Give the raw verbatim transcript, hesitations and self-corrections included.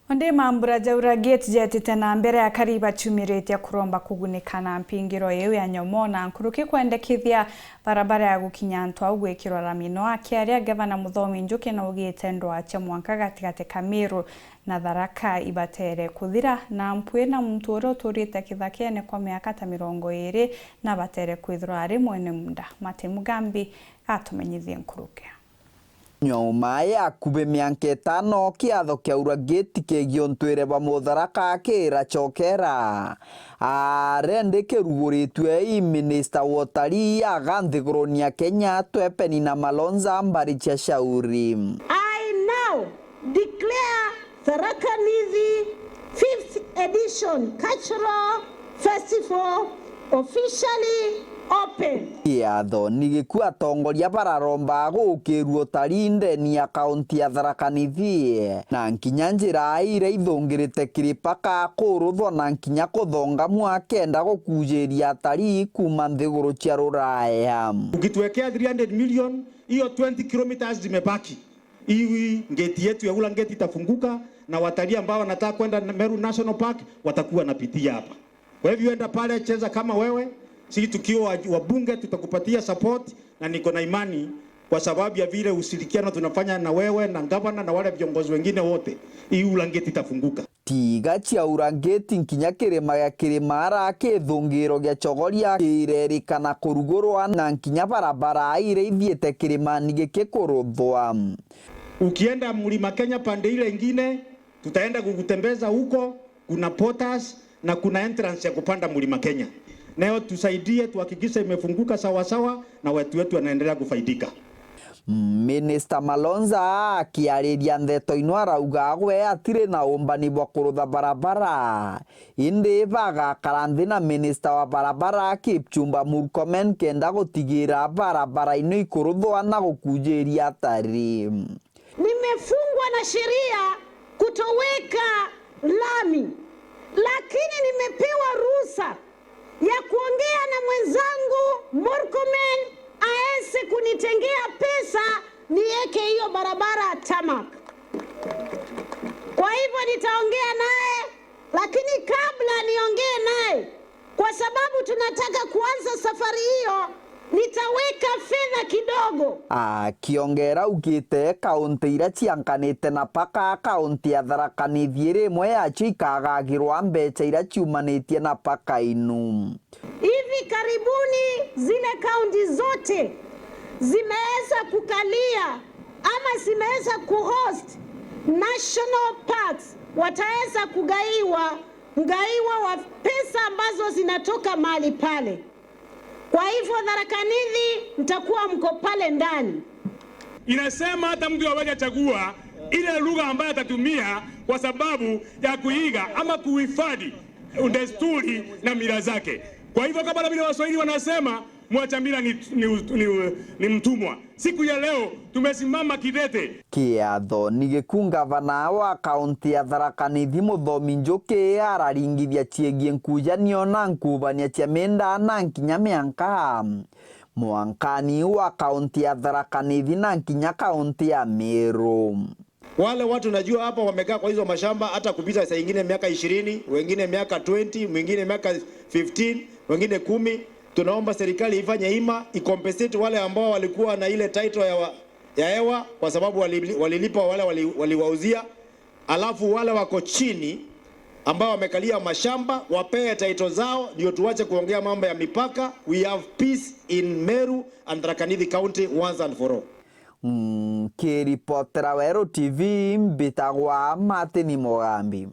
Ondi mambura jaura gate jetite na mbere, akari bachumiritie kuromba kugunika na mpingiro iu ya nyomo na nkuruki kwendekithia barabara ya gukinya antu au gwikirwa rami. No akiaria, Gavana Muthomi Njuki naugite ndwaa cia mwanka gatigati ka Meru na Tharaka ibatere kuthira na mpwi na muntu uria uturite kithakene kwa miaka ta mirongo iiri na batere kwithirwa ari mwene munda. Martin Mugambi gatumenyithie nkuruki. Nyuma ya akubi mianka itano, kiatho kia Uragate kegiontwire ba Mutharaka kiracokera. Arendi kiruguritwe i minista wa utalii aga nthiguruni ya Kenya, Twepeni na Malonza mbari cia Shauri. I now declare Tharaka Nithi fifth edition Cultural Festival officially open. Kiatho ni gikuu atongoria bararomba gukirua utalii ndeni ya kaunti ya Tharaka Nithi, na nkinya njira iria ithungirite kiri paka kuruthwa na nkinya kuthongamua kenda gukujiria atalii kuuma nthiguru cia Ruraya. Ukituwekea three hundred million, hiyo twenty kilometers zimebaki. Hii ngeti yetu ya Ula ngeti itafunguka na watalii ambao wanataka kwenda Meru National Park watakuwa wanapitia hapa. Kwa hivyo enda pale, cheza kama wewe, sisi tukiwa wa-, wabunge tutakupatia support, na niko na imani kwa sababu ya vile ushirikiano tunafanya na wewe na gavana na wale viongozi wengine wote, hii Ula ngeti itafunguka. Tiga cia Ura ngeti nkinya kirima gia Kirimara, kithungiro gia Chogoria kirerikana kurugurwa, na nkinya barabara iria ithiite kirimani gikikuruthwa. Ukienda Mlima Kenya pande ile ingine, tutaenda kukutembeza huko, kuna porters na kuna entrance ya kupanda Mlima Kenya. Nayo tusaidie, tuhakikishe imefunguka sawa sawa na watu wetu wanaendelea kufaidika. Minista Malonza akiariria ndeto ino arauga gwe atiri na umbani bwa kurutha barabara, indi bagakara nthi na minista wa barabara Kipchumba Murkomen kenda gutigira barabara ino ikuruthwa na gukujiria atari. Nimefungwa na sheria kutoweka lami, lakini nimepewa ruhusa ya kuongea na mwenzangu Murkomen aweze kunitengea pesa niweke hiyo barabara tarmac. Kwa hivyo nitaongea naye, lakini kabla niongee naye, kwa sababu tunataka kuanza safari hiyo, nitaweka fedha kidogo. Akiongera augite kaunti iria ciankanite na paka, kaunti ya Tharaka Nithi iri imwe yacio ikagagirwa mbeca iria ciumanitie na paka inu. Hivi karibuni zile kaunti zote zimeweza kukalia ama zimeweza kuhost national parks wataweza kugaiwa mgaiwa wa pesa ambazo zinatoka mahali pale. Kwa hivyo, Tharaka Nithi, mtakuwa mko pale ndani. Inasema hata mtu hawezi chagua ile lugha ambayo atatumia kwa sababu ya kuiga ama kuhifadhi desturi na mila zake. Kwa hivyo, kama vile Waswahili wanasema, mwacha mila ni, ni, ni, ni mtumwa. Siku ya leo tumesimama kidete. Kiatho ni giku ngavana wa kaunti ya Tharaka Nithi Muthomi Njuki araringithia ciegie nkujanio na nkubania cia minda na nkinya mianka mwankani wa kaunti ya Tharaka Nithi na nkinya kaunti ya Meru. Wale watu najua hapa wamekaa kwa hizo mashamba hata kupita saa ingine miaka ishirini, wengine miaka twenty, mwingine miaka fifteen, wengine kumi. Tunaomba serikali ifanye hima, icompensate wale ambao walikuwa na ile title ya wa-, ya hewa kwa sababu walili-, walilipa wale wali-, waliwauzia. Alafu wale wako chini ambao wamekalia mashamba wapewe title zao, ndio tuache kuongea mambo ya mipaka. We have peace in Meru and Tharaka Nithi County once and for all. Nkiripotera Weru T V, mbitagwa Martin Mugambi.